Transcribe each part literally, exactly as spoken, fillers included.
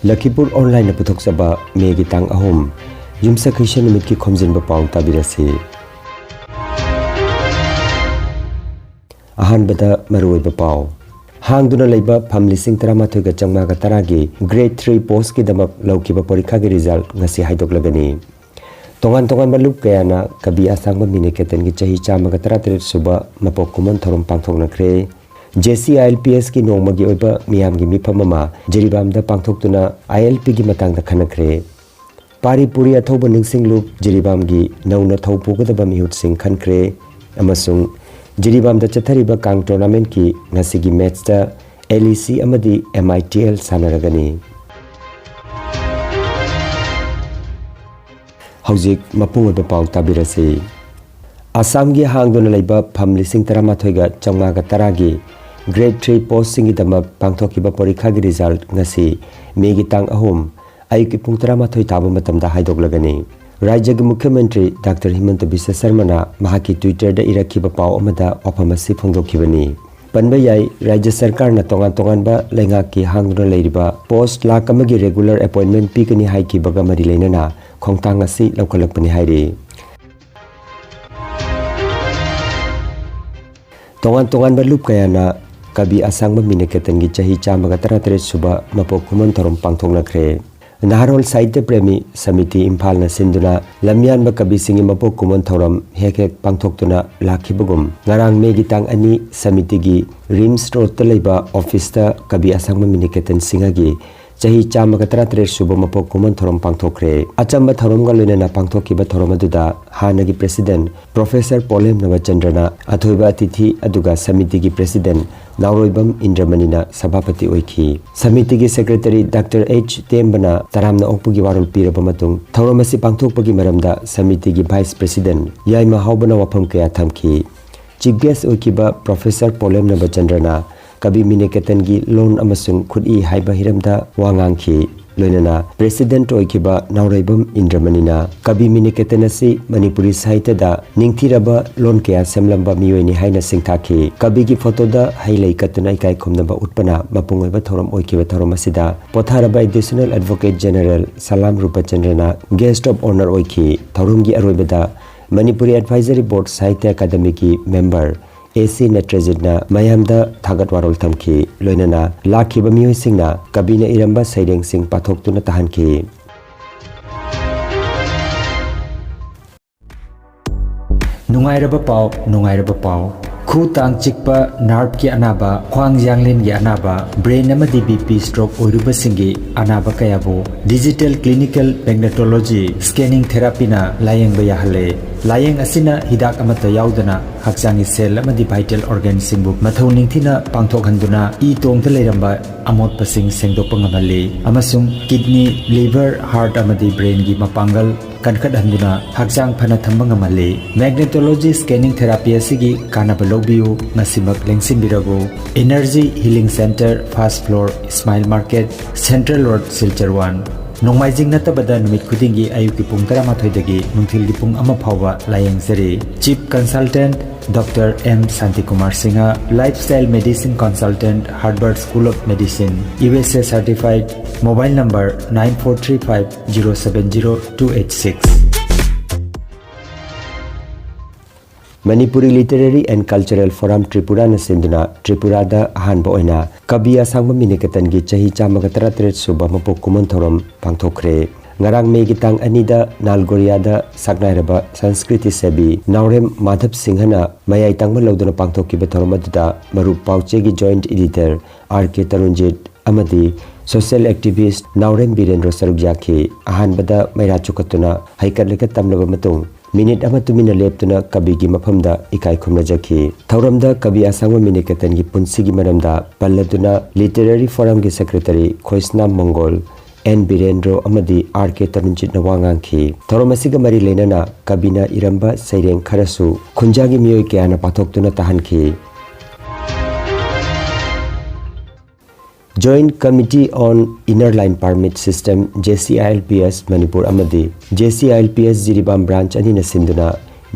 ꯂꯈꯤꯄꯨꯔ ꯑꯣꯟꯂꯥꯏꯟꯅ ꯄꯨꯊꯣꯛꯆꯕ ꯃꯦꯒꯤ ꯇꯥꯡ ꯑꯍꯨꯝ, ꯌꯨꯝꯁꯀꯩꯁ ꯅꯨꯃꯤꯠꯀꯤ ꯈꯣꯝꯖꯤꯟꯕ ꯄꯥꯎ ꯇꯥꯕꯤꯔꯁꯤ꯫ ꯑꯍꯥꯟꯕꯗ ꯃꯔꯨꯑꯣꯏꯕ ꯄꯥꯎ꯫ ꯍꯥꯡꯗꯨꯅ ꯂꯩꯕ ꯐꯝ ꯂꯤꯁꯤꯡ ꯇꯔꯥꯃꯥꯊꯣꯏꯒ ꯆꯥꯝꯃꯉꯥꯒ ꯇꯔꯥꯒꯤ grade three postꯀꯤꯗꯃꯛ ꯂꯧꯈꯤꯕ ꯄꯔꯤꯈꯥꯒꯤ result ꯉꯁꯤ ꯍꯥꯏꯗꯣꯛꯂꯒꯅꯤ꯫ ꯇꯣꯉꯥꯟ ꯇꯣꯉꯥꯟꯕ ꯂꯨꯞ ꯀꯌꯥꯅ ꯀꯕꯤ ꯑꯁꯥꯡꯕ ꯃꯤꯅꯤꯀꯦꯇꯟꯒꯤ ꯆꯍꯤ ꯆꯥꯝꯃꯒ ꯇꯔꯥꯇꯔꯦꯠ ꯁꯨꯕ ꯃꯄꯣꯛ ꯀꯨꯝꯑꯣꯟ ꯊꯧꯔꯝ ꯄꯥꯡꯊꯣꯛꯅꯈ꯭ꯔꯦ꯫ JCILPSꯀꯤ ꯅꯣꯡꯃꯒꯤ ꯑꯣꯏꯕ ꯃꯤꯌꯥꯝꯒꯤ ꯃꯤꯐꯝ ꯑꯃ ꯖꯤꯔꯤꯕꯥꯝꯗ ꯄꯥꯡꯊꯣꯛꯇꯨꯅ ILPꯒꯤ ꯃꯇꯥꯡꯗ ꯈꯟꯅꯈ꯭ꯔꯦ꯫ ꯄꯥꯔꯤ ꯄꯨꯔꯤ ꯑꯊꯧꯕ ꯅꯤꯡꯁꯤꯡ ꯂꯨꯞ ꯖꯤꯔꯤꯕꯥꯝꯒꯤ ꯅꯧꯅ ꯊꯧ ꯄꯨꯒꯗꯕ ꯃꯤꯍꯨꯠꯁꯤꯡ ꯈꯟꯈ꯭ꯔꯦ ꯑꯃꯁꯨꯡ ꯖꯤꯔꯤꯕꯥꯝꯗ ꯆꯠꯊꯔꯤꯕ ꯀꯥꯡ tournamentꯀꯤ ꯉꯁꯤꯒꯤ matchꯇ LEC ꯑꯃꯗꯤ MITL ꯁꯥꯟꯅꯔꯒꯅꯤ꯫ ꯍꯧꯖꯤꯛ ꯃꯄꯨꯡ ꯑꯣꯏꯕ ꯄꯥꯎ ꯇꯥꯕꯤꯔꯁꯤ꯫ ꯑꯁꯥꯝꯒꯤ ꯍꯥꯡꯗꯨꯅ ꯂꯩꯕ ꯐꯝ ꯂꯤꯁꯤꯡ ꯇꯔꯥꯃꯥꯊꯣꯏꯒ ꯆꯥꯝꯃꯉꯥꯒ ꯇꯔꯥꯒꯤ grade three postꯁꯤꯡꯒꯤꯗꯃꯛ ꯄꯥꯡꯊꯣꯛꯈꯤꯕ ꯄꯔꯤꯈꯥꯒꯤ result ꯉꯁꯤ ꯃꯦꯒꯤ ꯇꯥꯡ ꯑꯍꯨꯝ ꯑꯌꯨꯛꯀꯤ ꯄꯨꯡ ꯇꯔꯥꯃꯥꯊꯣꯏ ꯇꯥꯕ ꯃꯇꯝꯗ ꯍꯥꯏꯗꯣꯛꯂꯒꯅꯤ꯫ ꯔꯥꯖ꯭ꯌꯒꯤ ꯃꯨꯈ꯭ꯌ ꯃꯟꯇ꯭ꯔꯤ ꯗꯥꯛꯇꯔ ꯍꯤꯃꯟꯇ ꯕꯤꯁ꯭ꯋ ꯁꯔꯃꯅ ꯃꯍꯥꯛꯀꯤ Twitterꯗ ꯏꯔꯛꯈꯤꯕ ꯄꯥꯎ ꯑꯃꯗ ꯋꯥꯐꯝ ꯑꯁꯤ ꯐꯣꯡꯗꯣꯛꯈꯤꯕꯅꯤ꯫ ꯄꯟꯕ ꯌꯥꯏ, ꯔꯥꯖ꯭ꯌ ꯁꯔꯀꯥꯔꯅ ꯇꯣꯉꯥꯟ ꯇꯣꯉꯥꯟꯕ ꯂꯩꯉꯥꯛꯀꯤ ꯍꯥꯡꯗꯨꯅ ꯂꯩꯔꯤꯕ post ꯂꯥꯈ ꯑꯃꯒꯤ regular appointment ꯄꯤꯒꯅꯤ ꯍꯥꯏꯈꯤꯕꯒ ꯃꯔꯤ ꯂꯩꯅꯅ ꯈꯣꯡꯊꯥꯡ ꯑꯁꯤ ꯂꯧꯈꯠꯂꯛꯄꯅꯤ ꯍꯥꯏꯔꯤ꯫ ꯇꯣꯉꯥꯟ ꯇꯣꯉꯥꯟꯕ ꯂꯨꯞ ꯀꯌꯥꯅ ꯀꯕꯤ ꯑꯁꯥꯡꯕ ꯃꯤꯅꯤꯀꯦꯇꯟꯒꯤ ꯆꯍꯤ ꯆꯥꯝꯃꯒ ꯇꯔꯥꯇꯔꯦꯠ ꯁꯨꯕ ꯃꯄꯣꯛ ꯀꯨꯝꯑꯣꯟ ꯊꯧꯔꯝ ꯄꯥꯡꯊꯣꯛꯅꯈ꯭ꯔꯦ꯫ ꯅꯍꯥꯔꯣꯜ ꯁꯥꯍꯤꯇ꯭ꯌ ꯄ꯭ꯔꯦꯃꯤ ꯁꯃꯤꯇꯤ ꯏꯝꯐꯥꯜꯅ ꯁꯤꯟꯗꯨꯅ ꯂꯝꯌꯥꯟꯕ ꯀꯕꯤꯁꯤꯡꯒꯤ ꯃꯄꯣꯛ ꯀꯨꯝꯑꯣꯟ ꯊꯧꯔꯝ ꯍꯦꯛ ꯍꯦꯛ ꯄꯥꯡꯊꯣꯛꯇꯨꯅ ꯂꯥꯛꯈꯤꯕꯒꯨꯝ, ꯉꯔꯥꯡ ꯃꯦꯒꯤ ꯇꯥꯡ ꯑꯅꯤ ꯁꯃꯤꯇꯤꯒꯤ ꯔꯤꯝꯁ ꯔꯣꯗꯇ ꯂꯩꯕ officeꯇ ꯀꯕꯤ ꯑꯁꯥꯡꯕ ꯃꯤꯅꯤꯀꯦꯇꯟ ꯁꯤꯡꯍꯒꯤ ꯆꯍꯤ ꯆꯥꯝꯃꯒ ꯇꯔꯥꯇꯔꯦꯠ ꯁꯨꯕ ꯃꯄꯣꯛ ꯀꯨꯝꯑꯣꯟ ꯊꯧꯔꯝ ꯄꯥꯡꯊꯣꯛꯈ꯭ꯔꯦ꯫ ꯑꯆꯝꯕ ꯊꯧꯔꯝꯒ ꯂꯣꯏꯅꯅ ꯄꯥꯡꯊꯣꯛꯈꯤꯕ ꯊꯧꯔꯝ ꯑꯗꯨꯗ ꯍꯥꯟꯅꯒꯤ president Professor ꯄꯣꯂꯦꯝ ꯅꯕꯆꯟꯗ꯭ꯔꯅ ꯑꯊꯣꯏꯕ ꯑꯇꯤꯊꯤ, ꯑꯗꯨꯒ ꯁꯃꯤꯇꯤꯒꯤ president ꯅꯥꯎꯔꯣꯏꯕꯝ ꯏꯟꯗ꯭ꯔꯃꯅꯤꯅ ꯁꯚꯥꯄꯇꯤ ꯑꯣꯏꯈꯤ꯫ ꯁꯃꯤꯇꯤꯒꯤ secretary ꯗꯥꯛꯇꯔ ꯑꯩꯆ ꯇꯦꯝꯕꯅ ꯇꯔꯥꯝꯅ ꯑꯣꯛꯄꯒꯤ ꯋꯥꯔꯣꯜ ꯄꯤꯔꯕ ꯃꯇꯨꯡ, ꯊꯧꯔꯝ ꯑꯁꯤ ꯄꯥꯡꯊꯣꯛꯄꯒꯤ ꯃꯔꯝꯗ ꯁꯃꯤꯇꯤꯒꯤ vice president ꯌꯥꯏꯃ ꯍꯥꯎꯕꯅ ꯋꯥꯐꯝ ꯀꯌꯥ ꯊꯝꯈꯤ꯫ Chief guest ꯑꯣꯏꯈꯤꯕ Professor ꯄꯣꯂꯦꯝ ꯅꯕꯆꯟꯗ꯭ꯔꯅ ꯀꯕꯤ ꯃꯤꯅꯤꯀꯦꯇꯟꯒꯤ ꯂꯣꯟ ꯑꯃꯁꯨꯡ ꯈꯨꯠꯏ ꯍꯥꯏꯕ ꯍꯤꯔꯝꯗ ꯋꯥ ꯉꯥꯡꯈꯤ꯫ ꯂꯣꯏꯅꯅ ꯄ꯭ꯔꯦꯁꯤꯗꯦꯟꯠ ꯑꯣꯏꯈꯤꯕ ꯅꯥꯎꯔꯩꯕꯝ ꯏꯟꯗ꯭ꯔꯃꯅꯤꯅ ꯀꯕꯤ ꯃꯤꯅꯤꯀꯦꯇꯟ ꯑꯁꯤ ꯃꯅꯤꯄꯨꯔꯤ ꯁꯥꯍꯤꯇ꯭ꯌꯗ ꯅꯤꯡꯊꯤꯔꯕ ꯂꯣꯟ ꯀꯌꯥ ꯁꯦꯝꯂꯝꯕ ꯃꯤꯑꯣꯏꯅꯤ ꯍꯥꯏꯅ ꯁꯤꯡꯊꯥꯈꯤ꯫ ꯀꯕꯤꯒꯤ ꯐꯣꯇꯣꯗ ꯍꯩ ꯂꯩ ꯀꯠꯇꯨꯅ ꯏꯀꯥꯏ ꯈꯨꯝꯅꯕ ꯎꯠꯄꯅ ꯃꯄꯨꯡ ꯑꯣꯏꯕ ꯊꯧꯔꯝ ꯑꯣꯏꯈꯤꯕ꯫ ꯊꯧꯔꯝ ꯑꯁꯤꯗ ꯄꯣꯊꯥꯔꯕ ꯑꯦꯗꯤꯁꯅꯦꯜ ꯑꯦꯗꯚꯣꯀꯦꯠ ꯖꯦꯅꯔꯦꯜ ꯁꯂꯥꯝ ꯔꯨꯄꯆꯟꯗ꯭ꯔꯅ ꯒꯦꯁ꯭ꯠ ꯑꯣꯐ ꯑꯣꯅꯔ ꯑꯣꯏꯈꯤ꯫ ꯊꯧꯔꯝꯒꯤ ꯑꯔꯣꯏꯕꯗ ꯃꯅꯤꯄꯨꯔꯤ ꯑꯦꯗꯚꯥꯏꯖꯔꯤ ꯕꯣꯔꯗ ꯁꯥꯍꯤꯇ꯭ꯌ ꯑꯦꯀꯥꯗꯃꯤꯒꯤ ꯃꯦꯝꯕꯔ ꯑꯦ ꯁꯤ ꯅꯦꯇ꯭ꯔꯖꯤꯠꯅ ꯃꯌꯥꯝꯗ ꯊꯥꯒꯠ ꯋꯥꯔꯣꯜ ꯊꯝꯈꯤ꯫ ꯂꯣꯏꯅꯅ ꯂꯥꯛꯈꯤꯕ ꯃꯤꯑꯣꯏꯁꯤꯡꯅ ꯀꯕꯤꯅ ꯏꯔꯝꯕ ꯁꯩꯔꯦꯡꯁꯤꯡ ꯄꯥꯊꯣꯛꯇꯨꯅ ꯇꯥꯍꯟꯈꯤ꯫ ꯅꯨꯡꯉꯥꯏꯔꯕ ꯄꯥꯎ, ꯅꯨꯡꯉꯥꯏꯔꯕ ꯄꯥꯎ꯫ ꯈꯨ ꯇꯥꯡ ꯆꯤꯛꯄ, ꯅꯥꯔꯚꯀꯤ ꯑꯅꯥꯕ, ꯈ꯭ꯋꯥꯡ ꯌꯥꯡꯂꯦꯟꯒꯤ ꯑꯅꯥꯕ, ꯕ꯭ꯔꯦꯟ ꯑꯃꯗꯤ ꯕꯤ ꯄꯤ ꯁ꯭ꯇ꯭ꯔꯣꯛ ꯑꯣꯏꯔꯨꯕꯁꯤꯡꯒꯤ ꯑꯅꯥꯕ ꯀꯌꯥꯕꯨ ꯗꯤꯖꯤꯇꯦꯜ ꯀ꯭ꯂꯤꯅꯤꯀꯦꯜ ꯃꯦꯒꯅꯦꯇꯣꯂꯣꯖꯤ ꯁ꯭ꯀꯦꯅꯤꯡ ꯊꯦꯔꯥꯄꯤꯅ ꯂꯥꯌꯦꯡꯕ ꯌꯥꯍꯜꯂꯦ꯫ ꯂꯥꯌꯦꯡ ꯑꯁꯤꯅ ꯍꯤꯗꯥꯛ ꯑꯃꯠꯇ ꯌꯥꯎꯗꯅ ꯍꯛꯆꯥꯡꯒꯤ ꯁꯦꯜ ꯑꯃꯗꯤ ꯚꯥꯏꯇꯦꯜ ꯑꯣꯔꯒꯥꯟꯁꯤꯡꯕꯨ ꯃꯊꯧ ꯅꯤꯡꯊꯤꯅ ꯄꯥꯡꯊꯣꯛꯍꯟꯗꯨꯅ ꯏ ꯇꯣꯡꯗ ꯂꯩꯔꯝꯕ ꯑꯃꯣꯠꯄꯁꯤꯡ ꯁꯦꯡꯗꯣꯛꯄ ꯉꯝꯍꯜꯂꯤ ꯑꯃꯁꯨꯡ ꯀꯤꯗꯅꯤ, ꯂꯤꯚꯔ, ꯍꯥꯔꯠ ꯑꯃꯗꯤ ꯕ꯭ꯔꯦꯟꯒꯤ ꯃꯄꯥꯡꯒꯜ ꯀꯟꯈꯠꯍꯟꯗꯨꯅ ꯍꯛꯆꯥꯡ ꯐꯅ ꯊꯝꯕ ꯉꯝꯍꯜꯂꯤ꯫ ꯃꯦꯒꯅꯦꯇꯣꯂꯣꯖꯤ ꯁ꯭ꯀꯦꯅꯤꯡ ꯊꯦꯔꯥꯄꯤ ꯑꯁꯤꯒꯤ ꯀꯥꯟꯅꯕ ꯂꯧꯕꯤꯌꯨ꯫ ꯉꯁꯤꯃꯛ ꯂꯦꯡꯁꯤꯟꯕꯤꯔꯕꯨ꯫ Energy healing centre, first floor, Ismail market, central road, Silchar one. ꯅꯣꯡꯃꯥꯏꯖꯤꯡ ꯅꯠꯇꯕꯗ ꯅꯨꯃꯤꯠ ꯈꯨꯗꯤꯡꯒꯤ ꯑꯌꯨꯛꯀꯤ ꯄꯨꯡ ꯇꯔꯥꯃꯥꯊꯣꯏꯗꯒꯤ ꯅꯨꯡꯊꯤꯜꯒꯤ ꯄꯨꯡ ꯑꯃ ꯐꯥꯎꯕ ꯂꯥꯌꯦꯡꯖꯔꯤ꯫ Chief consultant doctor M Shantikumar Singh, lifestyle medicine consultant, Harvard school of medicine, U S A certified. Mobile number nine four three five zero seven zero two eight six꯫ Manipuri literary and cultural forum ꯇ꯭ꯔꯤꯄꯨꯔꯥꯅ ꯁꯤꯟꯗꯨꯅ ꯇ꯭ꯔꯤꯄꯨꯔꯥꯗ ꯑꯍꯥꯟꯕ ꯑꯣꯏꯅ ꯀꯕꯤ ꯑꯁꯥꯡꯕ ꯃꯤꯅꯤꯀꯦꯇꯟꯒꯤ ꯆꯍꯤ ꯆꯥꯝꯃꯒ ꯇꯔꯥꯇꯔꯦꯠ ꯁꯨꯕ ꯃꯄꯣꯛ ꯀꯨꯝꯑꯣꯟ ꯊꯧꯔꯝ ꯄꯥꯡꯊꯣꯛꯈ꯭ꯔꯦ꯫ ꯉꯔꯥꯡ ꯃꯦꯒꯤ ꯇꯥꯡ ꯑꯅꯤꯗ ꯅꯥꯜꯒꯣꯔꯤꯌꯥꯗ ꯁꯛꯅꯥꯏꯔꯕ ꯁꯪꯁꯀ꯭ꯔꯤꯇꯤ ꯁꯦꯕꯤ ꯅꯥꯎꯔꯦꯝ ꯃꯥꯙꯕ ꯁꯤꯡꯍꯅ ꯃꯌꯥꯏ ꯇꯪꯕ ꯂꯧꯗꯨꯅ ꯄꯥꯡꯊꯣꯛꯈꯤꯕ ꯊꯧꯔꯝ ꯑꯗꯨꯗ ꯃꯔꯨꯞ ꯄꯥꯎꯆꯦꯒꯤ ꯖꯣꯏꯟꯠ ꯏꯗꯤꯇꯔ ꯑꯥꯔ ꯀꯦ ꯇꯔꯨꯟꯖꯤꯠ ꯑꯃꯗꯤ ꯁꯣꯁꯤꯌꯦꯜ ꯑꯦꯛꯇꯤꯚꯤꯁ꯭ꯠ ꯅꯥꯎꯔꯦꯝ ꯕꯤꯔꯦꯟꯗ꯭ꯔꯣ ꯁꯔꯨꯛ ꯌꯥꯈꯤ꯫ ꯑꯍꯥꯟꯕꯗ ꯃꯩꯔꯥ ꯆꯨꯈꯠꯇꯨꯅ ꯍꯩꯀꯠ ꯂꯩꯀꯠ ꯇꯝꯂꯕ ꯃꯇꯨꯡ ꯃꯤꯅꯤꯠ ꯑꯃ ꯇꯨꯃꯤꯟꯅ ꯂꯦꯞꯇꯨꯅ ꯀꯕꯤꯒꯤ ꯃꯐꯝꯗ ꯏꯀꯥꯏ ꯈꯨꯝꯅꯖꯈꯤ꯫ ꯊꯧꯔꯝꯗ ꯀꯕꯤ ꯑꯁꯥꯡꯕ ꯃꯤꯅꯤꯀꯦꯇꯟꯒꯤ ꯄꯨꯟꯁꯤꯒꯤ ꯃꯔꯝꯗ ꯄꯜꯂꯗꯨꯅ ꯂꯤꯇꯔꯦꯔꯤ ꯐꯣꯔꯝꯒꯤ ꯁꯦꯀ꯭ꯔꯦꯇꯔꯤ ꯈꯣꯏꯁꯅꯥꯝ ꯃꯪꯒꯣꯜ, ꯑꯦꯟ ꯕꯤꯔꯦꯟꯗ꯭ꯔꯣ ꯑꯃꯗꯤ ꯑꯥꯔ ꯀꯦ ꯇꯔꯨꯟꯖꯤꯠꯅ ꯋꯥ ꯉꯥꯡꯈꯤ꯫ ꯊꯧꯔꯝ ꯑꯁꯤꯒ ꯃꯔꯤ ꯂꯩꯅꯅ ꯀꯕꯤꯅ ꯏꯔꯝꯕ ꯁꯩꯔꯦꯡ ꯈꯔꯁꯨ ꯈꯨꯟꯖꯥꯒꯤ ꯃꯤꯑꯣꯏ ꯀꯌꯥꯅ ꯄꯥꯊꯣꯛꯇꯨꯅ ꯇꯥꯍꯟꯈꯤ꯫ Joint Committee on Inner Line Permit System, J C I L P S Manipur ꯑꯃꯗꯤ J C I L P S Jiribam branch ꯑꯅꯤꯅ ꯁꯤꯟꯗꯨꯅ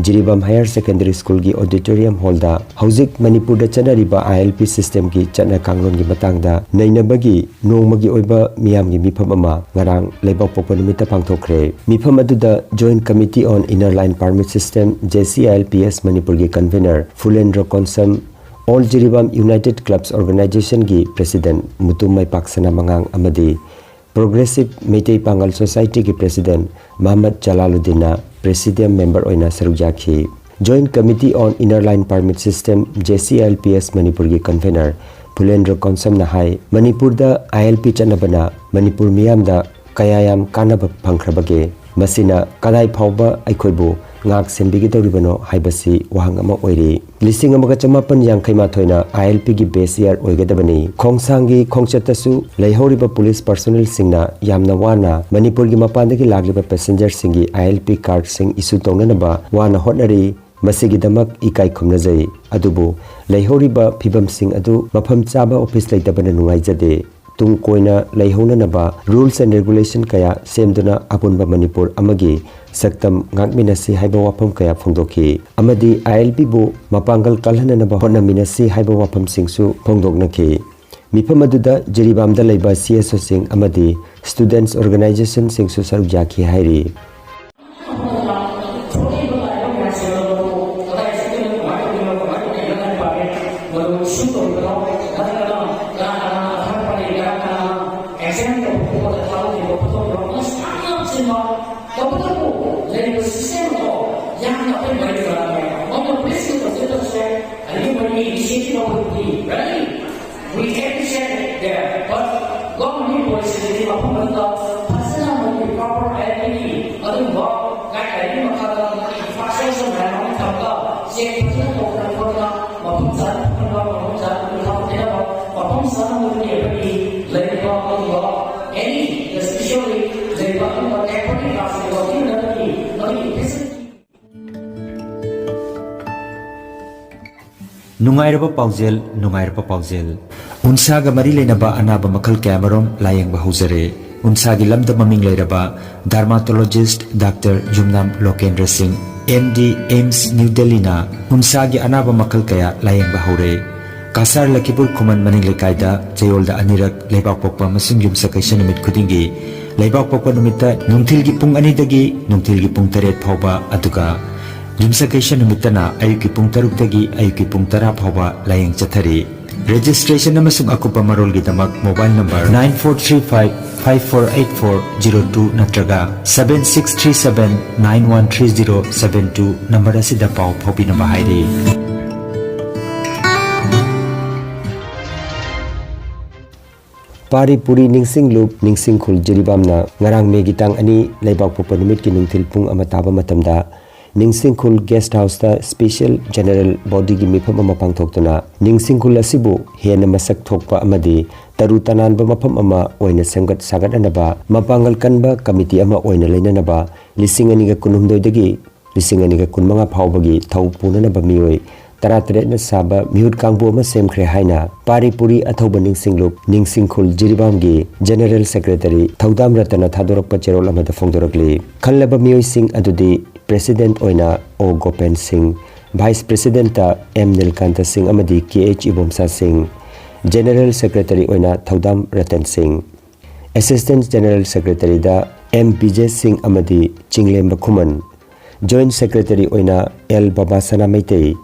ꯖꯤꯔꯤꯕꯥꯝ ꯍꯥꯌꯔ ꯁꯦꯀꯦꯟꯗꯔꯤ ꯁ꯭ꯀꯨꯜꯒꯤ ꯑꯣꯗꯤꯇꯣꯔꯤꯌꯝ ꯍꯣꯜꯗ ꯍꯧꯖꯤꯛ ꯃꯅꯤꯄꯨꯔꯗ ꯆꯠꯅꯔꯤꯕ I L P ꯁꯤꯁꯇꯦꯝꯒꯤ ꯆꯠꯅ ꯀꯥꯡꯂꯣꯟꯒꯤ ꯃꯇꯥꯡꯗ ꯅꯩꯅꯕꯒꯤ ꯅꯣꯡꯃꯒꯤ ꯑꯣꯏꯕ ꯃꯤꯌꯥꯝꯒꯤ ꯃꯤꯐꯝ ꯑꯃ ꯉꯔꯥꯡ ꯂꯩꯕꯥꯛꯄꯣꯛꯄ ꯅꯨꯃꯤꯠꯇ ꯄꯥꯡꯊꯣꯛꯈ꯭ꯔꯦ꯫ ꯃꯤꯐꯝ ꯑꯗꯨꯗ Joint Committee on Inner Line Permit System, J C I L P S ꯃꯅꯤꯄꯨꯔꯒꯤ convenor Phulendro Konsam, All Jiribam United Clubs Organizationꯒꯤ ꯄ꯭ꯔꯦꯁꯤꯗꯦꯟꯠ ꯃꯨꯇꯨꯝ ꯃꯩꯄꯥꯛꯁꯅꯥ ꯃꯉꯥꯡ ꯑꯃꯗꯤ Progressive ꯃꯩꯇꯩ ꯄꯥꯉꯜ ꯁꯣꯁꯥꯏꯇꯤꯒꯤ ꯄ꯭ꯔꯦꯁꯤꯗꯦꯟꯠ ꯃꯍꯃꯗ ꯖꯂꯥꯂꯨꯗꯤꯟꯅ ꯄ꯭ꯔꯦꯁꯤꯗꯤꯌꯝ ꯃꯦꯝꯕꯔ ꯑꯣꯏꯅ ꯁꯔꯨꯛ ꯌꯥꯈꯤ꯫ Joint Committee on Inner Line Permit System, J C I L P S ꯃꯅꯤꯄꯨꯔꯒꯤ ꯀꯟꯚꯦꯅꯔ ꯐꯨꯂꯦꯟꯗ꯭ꯔꯣ ꯀꯣꯟꯁꯝꯅ ꯍꯥꯏ, ꯃꯅꯤꯄꯨꯔꯗ I L P ꯆꯠꯅꯕꯅ ꯃꯅꯤꯄꯨꯔ ꯃꯤꯌꯥꯝꯗ ꯀꯌꯥ ꯌꯥꯝ ꯀꯥꯟꯅꯕ ꯐꯪꯈ꯭ꯔꯕꯒꯦ? ꯃꯁꯤꯅ ꯀꯗꯥꯏ ꯐꯥꯎꯕ ꯑꯩꯈꯣꯏꯕꯨ ꯉꯥꯛ ꯁꯦꯟꯕꯤꯒꯗꯧꯔꯤꯕꯅꯣ ꯍꯥꯏꯕꯁꯤ ꯋꯥꯍꯪ ꯑꯃ ꯑꯣꯏꯔꯤ꯫ ꯂꯤꯁꯤꯡ ꯑꯃꯒ ꯆꯃꯥꯄꯟ ꯌꯥꯡꯈꯩ ꯃꯥꯊꯣꯏꯅ I L Pꯒꯤ base year ꯑꯣꯏꯒꯗꯕꯅꯤ꯫ ꯈꯣꯡꯁꯥꯡꯒꯤ ꯈꯣꯡꯆꯠꯇꯁꯨ ꯂꯩꯍꯧꯔꯤꯕ ꯄꯨꯂꯤꯁ ꯄꯔꯁꯣꯅꯦꯜꯁꯤꯡꯅ ꯌꯥꯝꯅ ꯋꯥꯅ ꯃꯅꯤꯄꯨꯔꯒꯤ ꯃꯄꯥꯟꯗꯒꯤ ꯂꯥꯛꯂꯤꯕ ꯄꯦꯁꯦꯟꯖꯔꯁꯤꯡꯒꯤ I L P cardꯁꯤꯡ issue ꯇꯧꯅꯅꯕ ꯋꯥꯅ ꯍꯣꯠꯅꯔꯤ꯫ ꯃꯁꯤꯒꯤꯗꯃꯛ ꯏꯀꯥꯏ ꯈꯨꯝꯅꯖꯩ꯫ ꯑꯗꯨꯕꯨ ꯂꯩꯍꯧꯔꯤꯕ ꯐꯤꯕꯝꯁꯤꯡ ꯑꯗꯨ ꯃꯐꯝ ꯆꯥꯕ ꯑꯣꯐꯤꯁ ꯂꯩꯇꯕꯅ ꯅꯨꯡꯉꯥꯏꯖꯗꯦ꯫ ꯇꯨꯡ ꯀꯣꯏꯅ ꯂꯩꯍꯧꯅꯅꯕ rules and regulation ꯀꯌꯥ ꯁꯦꯝꯗꯨꯅ ꯑꯄꯨꯟꯕ ꯃꯅꯤꯄꯨꯔ ꯑꯃꯒꯤ ꯁꯛꯇꯝ ꯉꯥꯛꯃꯤꯟꯅꯁꯤ ꯍꯥꯏꯕ ꯋꯥꯐꯝ ꯀꯌꯥ ꯐꯣꯡꯗꯣꯛꯈꯤ ꯑꯃꯗꯤ I L Pꯕꯨ ꯃꯄꯥꯡꯒꯜ ꯀꯜꯍꯟꯅꯅꯕ ꯍꯣꯠꯅꯃꯤꯟꯅꯁꯤ ꯍꯥꯏꯕ ꯋꯥꯐꯝꯁꯤꯡꯁꯨ ꯐꯣꯡꯗꯣꯛꯅꯈꯤ꯫ ꯃꯤꯐꯝ ꯑꯗꯨꯗ ꯖꯤꯔꯤꯕꯥꯝꯗ ꯂꯩꯕ C S Oꯁꯤꯡ ꯑꯃꯗꯤ students organizationꯁꯤꯡꯁꯨ ꯁꯔꯨꯛ ꯌꯥꯈꯤ ꯍꯥꯏꯔꯤ꯫ ꯇꯧꯕꯇꯕꯨ ꯂꯩꯔꯤꯕ system ꯑꯗꯣ ꯌꯥꯝꯅ ꯑꯩꯈꯣꯏ ꯃꯔꯤ ꯃꯔꯥꯡ ꯀꯥꯏ꯫ ꯃꯣꯏꯅ police ꯀꯤ ꯇꯧꯖ ꯇꯧꯁꯦ, ꯑꯗꯒꯤ ꯃꯣꯏꯒꯤ initiative ꯂꯧꯕꯗꯤ ready, we appreciate there, but government policy ꯗꯗꯤ ꯃꯐꯝ ꯑꯗꯨꯗ ꯐꯖꯅ ꯃꯣꯏꯒꯤ proper identity ꯑꯗꯨꯒꯨꯝꯕ guideline ꯃꯈꯥꯗ ꯃꯣꯏꯒꯤ infrastructure ꯃꯌꯥꯝ ꯑꯃ ꯊꯝꯃꯒ check ꯐꯖꯅ ꯇꯧꯗꯅ ꯈꯣꯠꯇꯅ ꯃꯐꯝ ꯆꯥꯅ ꯐꯪꯍꯟꯕ, ꯃꯐꯝ ꯆꯥꯅ ꯊꯕꯛ ꯄꯤꯅꯕ, ꯃꯐꯝ ꯆꯥꯅ ꯃꯣꯏꯒꯤ ꯑꯩꯈꯣꯏꯒꯤ ꯂꯩꯔꯤꯕ ꯑꯗꯨꯒꯨꯝꯕ any especially ꯂꯩꯔꯤꯕ ꯑꯗꯨꯒꯨꯝꯕ temporary class ꯀꯤ ꯂꯧꯕꯤꯅꯕꯒꯤ ꯃꯗꯨꯒꯤ facility ꯅꯨꯡꯉꯥꯏꯔꯕ ꯄꯥꯎꯖꯦꯜ, ꯅꯨꯡꯉꯥꯏꯔꯕ ꯄꯥꯎꯖꯦꯜ꯫ ꯎꯟꯁꯥꯒ ꯃꯔꯤ ꯂꯩꯅꯕ ꯑꯅꯥꯕ ꯃꯈꯜ ꯀꯌꯥꯃꯔꯨꯝ ꯂꯥꯌꯦꯡꯕ ꯍꯧꯖꯔꯦ꯫ ꯎꯟꯁꯥꯒꯤ ꯂꯝꯗ ꯃꯃꯤꯡ ꯂꯩꯔꯕ dermatologist Doctor ꯌꯨꯝꯅꯥꯝ ꯂꯣꯀꯦꯟꯗ꯭ꯔ ꯁꯤꯡ, M D, AIIMS, New Delhi ꯅ ꯎꯟꯁꯥꯒꯤ ꯑꯅꯥꯕ ꯃꯈꯜ ꯀꯌꯥ ꯂꯥꯌꯦꯡꯕ ꯍꯧꯔꯦ꯫ ꯀꯁꯥꯔ ꯂꯈꯤꯄꯨꯔ ꯈꯨꯃꯟ ꯃꯅꯤꯡ ꯂꯩꯀꯥꯏꯗ ꯆꯌꯣꯜꯗ ꯑꯅꯤꯔꯛ ꯂꯩꯕꯥꯛꯄꯣꯛꯄ ꯑꯃꯁꯨꯡ ꯌꯨꯝꯁꯀꯩꯁ ꯅꯨꯃꯤꯠ ꯈꯨꯗꯤꯡꯒꯤ, ꯂꯩꯕꯥꯛꯄꯣꯛꯄ ꯅꯨꯃꯤꯠꯇ ꯅꯨꯡꯊꯤꯜꯒꯤ ꯄꯨꯡ ꯑꯅꯤꯗꯒꯤ ꯅꯨꯡꯊꯤꯜꯒꯤ ꯄꯨꯡ ꯇꯔꯦꯠ ꯐꯥꯎꯕ, ꯑꯗꯨꯒ ꯌꯨꯝꯁꯀꯩꯁ ꯅꯨꯃꯤꯠꯇꯅ ꯑꯌꯨꯛꯀꯤ ꯄꯨꯡ ꯇꯔꯨꯛꯇꯒꯤ ꯑꯌꯨꯛꯀꯤ ꯄꯨꯡ ꯇꯔꯥ ꯐꯥꯎꯕ ꯂꯥꯌꯦꯡ ꯆꯠꯊꯔꯤ꯫ Registration ꯑꯃꯁꯨꯡ ꯑꯀꯨꯞꯄ ꯃꯔꯣꯜꯒꯤꯗꯃꯛ mobile number nine four three five five four eight four zero two ꯅꯠꯇ꯭ꯔꯒ seven six three seven nine one three zero seven two number ꯑꯁꯤꯗ ꯄꯥꯎ ꯐꯥꯎꯕꯤꯅꯕ ꯍꯥꯏꯔꯤ꯫ ꯄꯥꯔꯤ ꯄꯨꯔꯤ ꯅꯤꯡꯁꯤꯡꯂꯨꯞ ꯅꯤꯡꯁꯤꯡꯈꯨꯜ ꯖꯤꯔꯤꯕꯥꯝꯅ ꯉꯔꯥꯡ ꯃꯦꯒꯤ ꯇꯥꯡ ꯑꯅꯤ ꯂꯩꯕꯥꯛꯄꯣꯛꯄ ꯅꯨꯃꯤꯠꯀꯤ ꯅꯨꯡꯊꯤꯜ ꯄꯨꯡ ꯑꯃ ꯇꯥꯕ ꯃꯇꯝꯗ ꯅꯤꯡꯁꯤꯡꯈꯨꯜ guest house ꯇ special general body ꯒꯤ ꯃꯤꯐꯝ ꯑꯃ ꯄꯥꯡꯊꯣꯛꯇꯨꯅ ꯅꯤꯡꯁꯤꯡꯈꯨꯜ ꯑꯁꯤꯕꯨ ꯍꯦꯟꯅ ꯃꯁꯛ ꯊꯣꯛꯄ ꯑꯃꯗꯤ ꯇꯔꯨ ꯇꯅꯥꯟꯕ ꯃꯐꯝ ꯑꯃ ꯑꯣꯏꯅ ꯁꯦꯝꯒꯠ ꯁꯥꯒꯠꯅꯅꯕ ꯃꯄꯥꯡꯒꯜ ꯀꯟꯕ committee ꯑꯃ ꯑꯣꯏꯅ ꯂꯩꯅꯅꯕ ꯂꯤꯁꯤꯡ ꯑꯅꯤꯒ ꯀꯨꯟꯍꯨꯝꯗꯣꯏꯗꯒꯤ ꯂꯤꯁꯤꯡ ꯑꯅꯤꯒ ꯀꯨꯟꯃꯉꯥ ꯐꯥꯎꯕꯒꯤ ꯊꯧ ꯄꯨꯅꯅꯕ ꯃꯤꯑꯣꯏ ꯇꯔꯥꯇꯔꯦꯠꯅ ꯁꯥꯕ ꯃꯤꯍꯨꯠ ꯀꯥꯡꯕꯨ ꯑꯃ ꯁꯦꯝꯈ꯭ꯔꯦ ꯍꯥꯏꯅ ꯄꯥꯔꯤ ꯄꯨꯔꯤ ꯑꯊꯧꯕ ꯅꯤꯡꯁꯤꯡꯂꯨꯞ ꯅꯤꯡꯁꯤꯡꯈꯨꯜ ꯖꯤꯔꯤꯕꯥꯝꯒꯤ general secretary ꯊꯧꯗꯥꯝ ꯔꯇꯟꯅ ꯊꯥꯗꯣꯔꯛꯄ ꯆꯦꯔꯣꯜ ꯑꯃꯗ ꯐꯣꯡꯗꯣꯔꯛꯂꯤ꯫ ꯈꯜꯂꯕ ꯃꯤꯑꯣꯏꯁꯤꯡ ꯑꯗꯨꯗꯤ president ꯑꯣꯏꯅ ꯑꯣ ꯒꯣꯄꯦꯟ ꯁꯤꯡ, vice president ꯇ ꯑꯦꯝ ꯅꯤꯜꯀꯥꯟꯇ ꯁꯤꯡ ꯑꯃꯗꯤ ꯀꯦ ꯑꯩꯆ ꯏꯕꯣꯝꯁꯥ ꯁꯤꯡ, general secretary ꯑꯣꯏꯅ ꯊꯧꯗꯥꯝ ꯔꯇꯟ ꯁꯤꯡ, assistant general secretary ꯗ ꯑꯦꯝ ꯕꯤꯖꯦ ꯁꯤꯡ ꯑꯃꯗꯤ ꯆꯤꯡꯂꯦꯝꯕ ꯈꯨꯃꯟ, joint secretary ꯑꯣꯏꯅ ꯑꯦꯜ ꯕꯕꯥꯁꯅꯥ ꯃꯩꯇꯩ,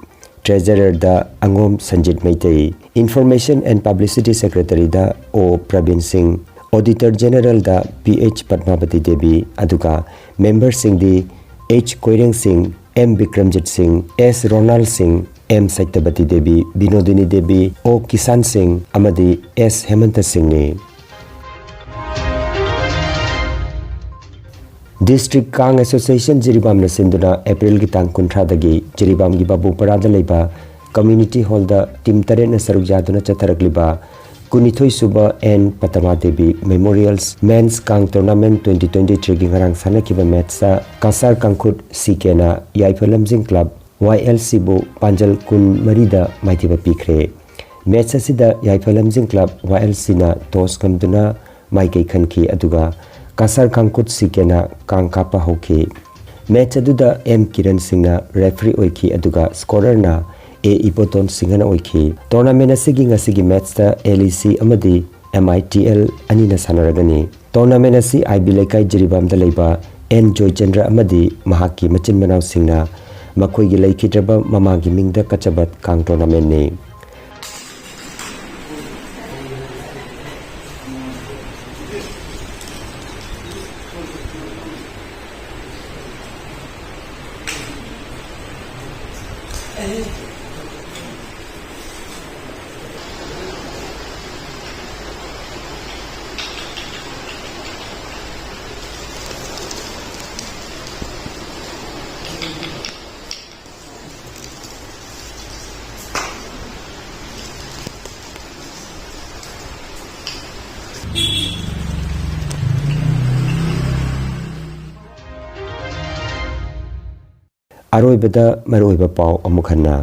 treasurer ꯗ ꯑꯉꯣꯝ Sanjit Meitei, information and publicity secretary ꯗ O Prabin Singh, auditor general ꯗ ꯄꯤ ꯑꯩꯆ ꯄꯗꯃꯥꯕꯇꯤ ꯗꯦꯕꯤ, ꯑꯗꯨꯒ member ꯁꯤꯡꯗꯤ ꯑꯩꯆ ꯀꯣꯏꯔꯦꯡ ꯁꯤꯡ, ꯑꯦꯝ ꯕꯤꯀ꯭ꯔꯝꯖꯤꯠ ꯁꯤꯡ, ꯑꯦꯁ ꯔꯣꯅꯥꯜ ꯁꯤꯡ, ꯑꯦꯝ ꯁꯩꯇꯕꯇꯤ ꯗꯦꯕꯤ, ꯕꯤꯅꯣꯗꯤꯅꯤ ꯗꯦꯕꯤ, ꯑꯣ ꯀꯤꯁꯥꯟ ꯁꯤꯡ ꯑꯃꯗꯤ ꯑꯦꯁ ꯍꯦꯃꯟꯇ ꯁꯤꯡꯅꯤ꯫ District Kang Association ꯖꯤꯔꯤꯕꯥꯝꯅ ꯁꯤꯟꯗꯨꯅ April ꯒꯤ ꯇꯥꯡ ꯀꯨꯟꯊ꯭ꯔꯥꯗꯒꯤ ꯖꯤꯔꯤꯕꯥꯝꯒꯤ ꯕꯥꯕꯨꯄꯔꯥꯗ ꯂꯩꯕ community hall ꯗ team ꯇꯔꯦꯠꯅ ꯁꯔꯨꯛ ꯌꯥꯗꯨꯅ ꯆꯠꯊꯔꯛꯂꯤꯕ ꯀꯨꯟꯅꯤꯊꯣꯏ ꯁꯨꯕ ꯑꯦꯟ ꯄꯗꯃꯥ Devi Memorials Men's Kang Tournament twenty twenty three ꯒꯤ ꯉꯔꯥꯡ ꯁꯥꯟꯅꯈꯤꯕ match ꯇ ꯀꯁꯥꯔ ꯀꯥꯡꯈꯨꯠ ꯁꯤ ꯀꯦꯅ ꯌꯥꯏꯐ ꯂꯝꯖꯤꯡ club ꯋꯥꯏ ꯑꯦꯜ ꯁꯤꯕꯨ ꯄꯥꯟꯖꯜ ꯀꯨꯟ ꯃꯔꯤꯗ ꯃꯥꯏꯊꯤꯕ ꯄꯤꯈ꯭ꯔꯦ꯫ ꯃꯦꯠꯆ ꯑꯁꯤꯗ ꯌꯥꯏꯐ ꯂꯝꯖꯤꯡ ꯀ꯭ꯂꯕ, ꯋꯥꯏ ꯑꯦꯜ ꯁꯤꯅ ꯇꯣꯁ ꯉꯝꯗꯨꯅ ꯃꯥꯏꯀꯩ ꯈꯟꯈꯤ, ꯑꯗꯨꯒ ꯀꯁꯥꯔ ꯈꯥꯡꯀꯨꯠ ꯁꯤ ꯀꯦꯅ ꯀꯥꯡ ꯀꯥꯞꯄ ꯍꯧꯈꯤ꯫ ꯃꯦꯠꯆ ꯑꯗꯨꯗ ꯑꯦꯝ ꯀꯤꯔꯟ ꯁꯤꯡꯅ ꯔꯦꯐ꯭ꯔꯤ ꯑꯣꯏꯈꯤ, ꯑꯗꯨꯒ ꯁ꯭ꯀꯣꯔꯔꯅ ꯑꯦ ꯏꯕꯣꯇꯣꯟ ꯁꯤꯡꯍꯅ ꯑꯣꯏꯈꯤ꯫ ꯇꯣꯔꯅꯥꯃꯦꯟ ꯑꯁꯤꯒꯤ ꯉꯁꯤꯒꯤ ꯃꯦꯠꯆꯇ ꯑꯦꯜ ꯏ ꯁꯤ ꯑꯃꯗꯤ ꯑꯦꯝ ꯑꯥꯏ ꯇꯤ ꯑꯦꯜ ꯑꯅꯤꯅ ꯁꯥꯟꯅꯔꯒꯅꯤ꯫ ꯇꯣꯔꯅꯥꯃꯦꯟ ꯑꯁꯤ ꯑꯥꯏ ꯕꯤ ꯂꯩꯀꯥꯏ ꯖꯤꯔꯤꯕꯥꯝꯗ ꯂꯩꯕ ꯑꯦꯟ ꯖꯣꯏꯆꯟꯗ꯭ꯔ ꯑꯃꯗꯤ ꯃꯍꯥꯛꯀꯤ ꯃꯆꯤꯟ ꯃꯅꯥꯎꯁꯤꯡꯅ ꯃꯈꯣꯏꯒꯤ ꯂꯩꯈꯤꯗ꯭ꯔꯕ ꯃꯃꯥꯒꯤ ꯃꯤꯡꯗ ꯀꯠꯆꯕ ꯀꯥꯡ ꯇꯣꯔꯅꯥꯃꯦꯟꯅꯤ꯫ ꯑꯔꯣꯏꯕꯗ ꯃꯔꯨꯑꯣꯏꯕ ꯄꯥꯎ ꯑꯃꯨꯛ ꯍꯟꯅ꯫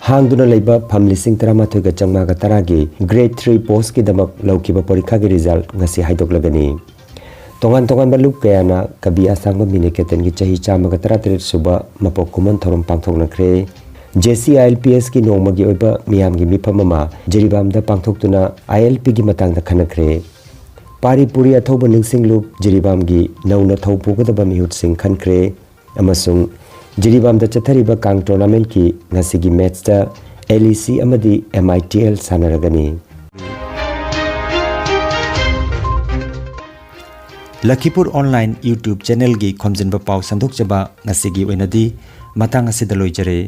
ꯍꯥꯡꯗꯨꯅ ꯂꯩꯕ ꯐꯝ ꯂꯤꯁꯤꯡ ꯇꯔꯥꯃꯥꯊꯣꯏꯒ ꯆꯥꯝꯃꯉꯥꯒ ꯇꯔꯥꯒꯤ Grade three postꯀꯤꯗꯃꯛ ꯂꯧꯈꯤꯕ ꯄꯔꯤꯈꯥꯒꯤ result ꯉꯁꯤ ꯍꯥꯏꯗꯣꯛꯂꯒꯅꯤ꯫ ꯇꯣꯉꯥꯟ ꯇꯣꯉꯥꯟꯕ ꯂꯨꯞ ꯀꯌꯥꯅ ꯀꯕꯤ ꯑꯁꯥꯡꯕ ꯃꯤꯅꯤꯀꯦꯇꯟꯒꯤ ꯆꯍꯤ ꯆꯥꯝꯃꯒ ꯇꯔꯥꯇꯔꯦꯠ ꯁꯨꯕ ꯃꯄꯣꯛ ꯀꯨꯝꯑꯣꯟ ꯊꯧꯔꯝ ꯄꯥꯡꯊꯣꯛꯅꯈ꯭ꯔꯦ꯫ J C I L P ꯑꯦꯁꯀꯤ ꯅꯣꯡꯃꯒꯤ ꯑꯣꯏꯕ ꯃꯤꯌꯥꯝꯒꯤ ꯃꯤꯐꯝ ꯑꯃ ꯖꯤꯔꯤꯕꯥꯝꯗ ꯄꯥꯡꯊꯣꯛꯇꯨꯅ ꯑꯥꯏ ꯑꯦꯜ ꯄꯤꯒꯤ ꯃꯇꯥꯡꯗ ꯈꯟꯅꯈ꯭ꯔꯦ꯫ ꯄꯥꯔꯤ ꯄꯨꯔꯤ ꯑꯊꯧꯕ ꯅꯤꯡꯁꯤꯡ ꯂꯨꯞ ꯖꯤꯔꯤꯕꯥꯝꯒꯤ ꯅꯧꯅ ꯊꯧ ꯄꯨꯒꯗꯕ ꯃꯤꯍꯨꯠꯁꯤꯡ ꯈꯟꯈ꯭ꯔꯦ꯫ ꯑꯃꯁꯨꯡ ꯖꯤꯔꯤꯕꯥꯝꯗ ꯆꯠꯊꯔꯤꯕ ꯀꯥꯡ ꯇꯣꯔꯅꯥꯃꯦꯟꯠꯀꯤ ꯉꯁꯤꯒꯤ ꯃꯦꯠꯆꯇ ꯑꯦꯜ ꯏ ꯁꯤ ꯑꯃꯗꯤ ꯑꯦꯝ ꯑꯥꯏ ꯇꯤ ꯑꯦꯜ ꯁꯥꯟꯅꯔꯒꯅꯤ꯫ ꯂꯈꯤꯄꯨꯔ ꯑꯣꯟꯂꯥꯏꯟ YouTube channelꯒꯤ ꯈꯣꯝꯖꯤꯟꯕ ꯄꯥꯎ ꯁꯟꯗꯣꯛꯆꯕ ꯉꯁꯤꯒꯤ ꯑꯣꯏꯅꯗꯤ ꯃꯇꯥꯡ ꯑꯁꯤꯗ ꯂꯣꯏꯖꯔꯦ꯫